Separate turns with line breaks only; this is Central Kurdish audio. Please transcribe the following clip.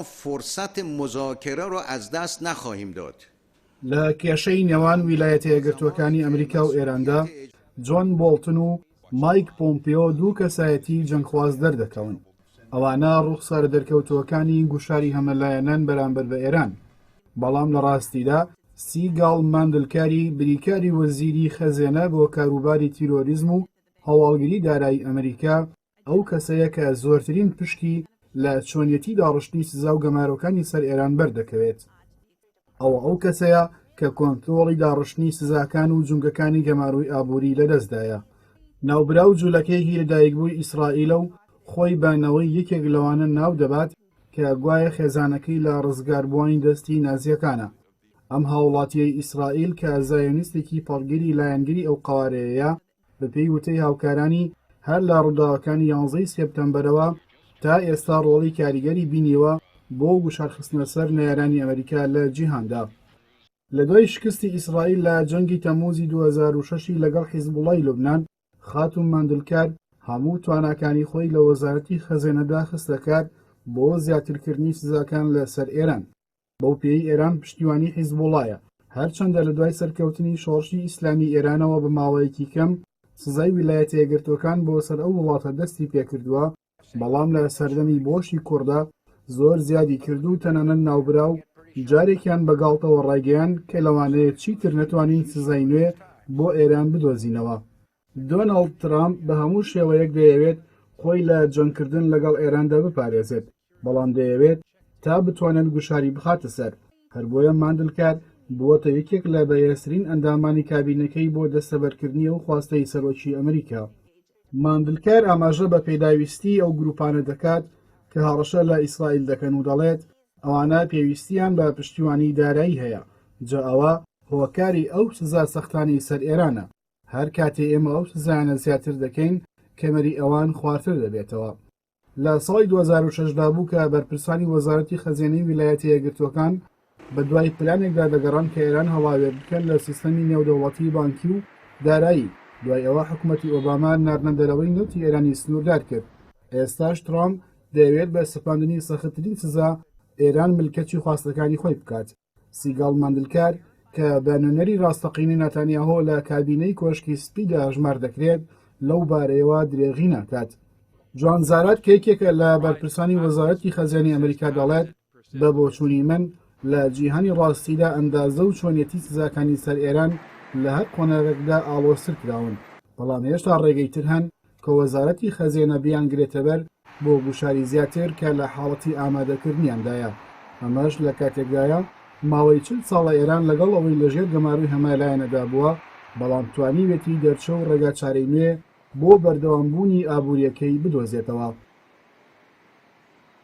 فرصت مذاکره را از دست نخواهیم داد.
لە کێشەی نێوان ویلایەتە یەکگرتووەکانی ئەمریکا و ئێراندا، جۆن بۆڵتن و مایک پۆمپیۆ دوو کەسایەتیی جەنگخواز دەردەکەون. ئەوانە ڕووخسارە دەرکەوتووەکانی گوشاری هەمەلایەنەن بەرامبەر بە ئێران. بەڵام لە ڕاستیدا سیگاڵ ماندلکاری بریکاری وەزیری خەزێنە بۆ کاروباری تیرۆریزم و هەواڵگری دارایی ئەمریکا ئەو کەسەیە کە زۆرترین پشکی لە چۆنیەتی داڕشتنی سزا و گەمارۆکانی سەر ئێران بەردەکەوێت. ئەوە ئەو کەسەیە کە کۆنترۆڵی داڕشتنی سزاکان و جومگەکانی گەمارۆی ئابووری لەدەستدایە. ناوبراو جولەکەیەکی لەدایکبووی ئیسرائیلە و خۆی بە نەوەی یەکێک لەوانە ناو دەبات کە گوایە خێزانەکەی لە ڕزگاربووانی دەستی نازییەکانە. ئەم هاوڵاتییەی ئیسرائیل کە زایۆنیستێکی پەڕگیری لایەنگری ئەو قەوارەیەیە، بەپێی وتەی هاوکارانی هەر لە ڕووداوەکانی یانزەی سێپتەمبەرەوە تا ئێستا ڕۆڵی کاریگەری بینیوە بۆ گوشارخستنە سەر نەیارانی ئەمریکا لە جیهاندا. لە دوای شکستی ئیسرائیل لە جەنگی تەمموزی 2006 لەگەڵ حیزبوڵای لوبنان، خاتوو ماندلکار هەموو تواناکانی خۆی لە وەزارەتی خەزێنەدا خستە کار بۆ زیاترکردنی سزاکان لەسەر ئێران. بەو پێیەی ئێران پشتیوانی حیزبوڵایە، هەرچەندە لە دوای سەرکەوتنی شۆڕشی ئیسلامی ئێرانەوە بە ماوەیەکی کەم سزای ویلایەتە یەکگرتووەکان بۆ سەر ئەو وڵاتە دەستی پێکردووە، بەڵام لە سەردەمی بۆشی کوڕدا زۆر زیادی کرد و تەنانەت ناوبراو جارێکیان بە گاڵتەوە ڕایگەیاند کە لەوانەیە چیتر نەتوانین سزای نوێ بۆ ئێران بدۆزینەوە. دۆناڵد ترامپ بە هەموو شێوەیەک دەیەوێت خۆی لە جەنگکردن لەگەڵ ئێراندا بپارێزێت، بەڵام دەیەوێت تا بتوانێت گوشاری بخاتە سەر، هەر بۆیە ماندلکار بووەتە یەکێک لە بەهێزترین ئەندامانی کابینەکەی بۆ دەستەبەرکردنی ئەو خواستەی سەرۆکی ئەمریکا. ماندلکار ئاماژە بە پێداویستیی ئەو گرووپانە دەکات کە هەڕەشە لە ئیسرائیل دەکەن و دەڵێت، ئەوانە پێویستییان بە پشتیوانیی دارایی هەیە، جا ئەوە هۆکاری ئەو سزا سەختانەی سەر ئێرانە. هەر کاتێ ئێمە ئەو سزایانە زیاتر دەکەین، کەمەری ئەوان خوارتر دەبێتەوە. لە ساڵی 2006 دا بوو کە بەرپرسانی وەزارەتی خەزێنەی ویلایەتە یەکگرتووەکان بە دوای پلانێکدا دەگەڕان کە ئێران هەڵاوێر بکەن لە سیستەمی نێودەوڵەتی بانکی و دارایی، دوای ئەوە حکومەتی ئۆباما ناردنە دەرەوەی نەوتی ئێرانی سنووردار کرد. ئێستاش ترامپ دەیەوێت بە سەپاندنی سەختترین سزا ئێران ملکەچی خواستەکانی خۆی بکات. سیگاڵ ماندلکار کە بە نوێنەری ڕاستەقینەی ناتانیاهۆ لە کابینەی کۆشکی سپیدا هەژمار دەکرێت، لەو بارەیەوە درێغی ناکات. جوان زارات کە یەکێکە لە بەرپرسانی وەزارەتی خەزێنەی ئەمریکا دەڵێت، بە بۆچوونی من لە جیهانی ڕاستیدا ئەندازە و چۆنیەتی سزاکانی سەر ئێران لە هەر قۆناغێکدا ئاڵۆزتر کراون، بەڵام هێشتا ڕێگەی تر هەن کە وەزارەتی خەزێنە بیانگرێتەبەر بۆ گوشاری زیاتر کە لە حاڵەتی ئامادەکردنیاندایە. ئەمەش لە کاتێکدایە ماوەی 40 ساڵە ئێران لەگەڵ ئەوەی لەژێر گەمارۆی هەمەلایەنەدا بووە، بەڵام توانیویەتی دەرچە و ڕێگاچارەی نوێ بۆ بەردەوامبوونی ئابوورییەکەی بدۆزێتەوە.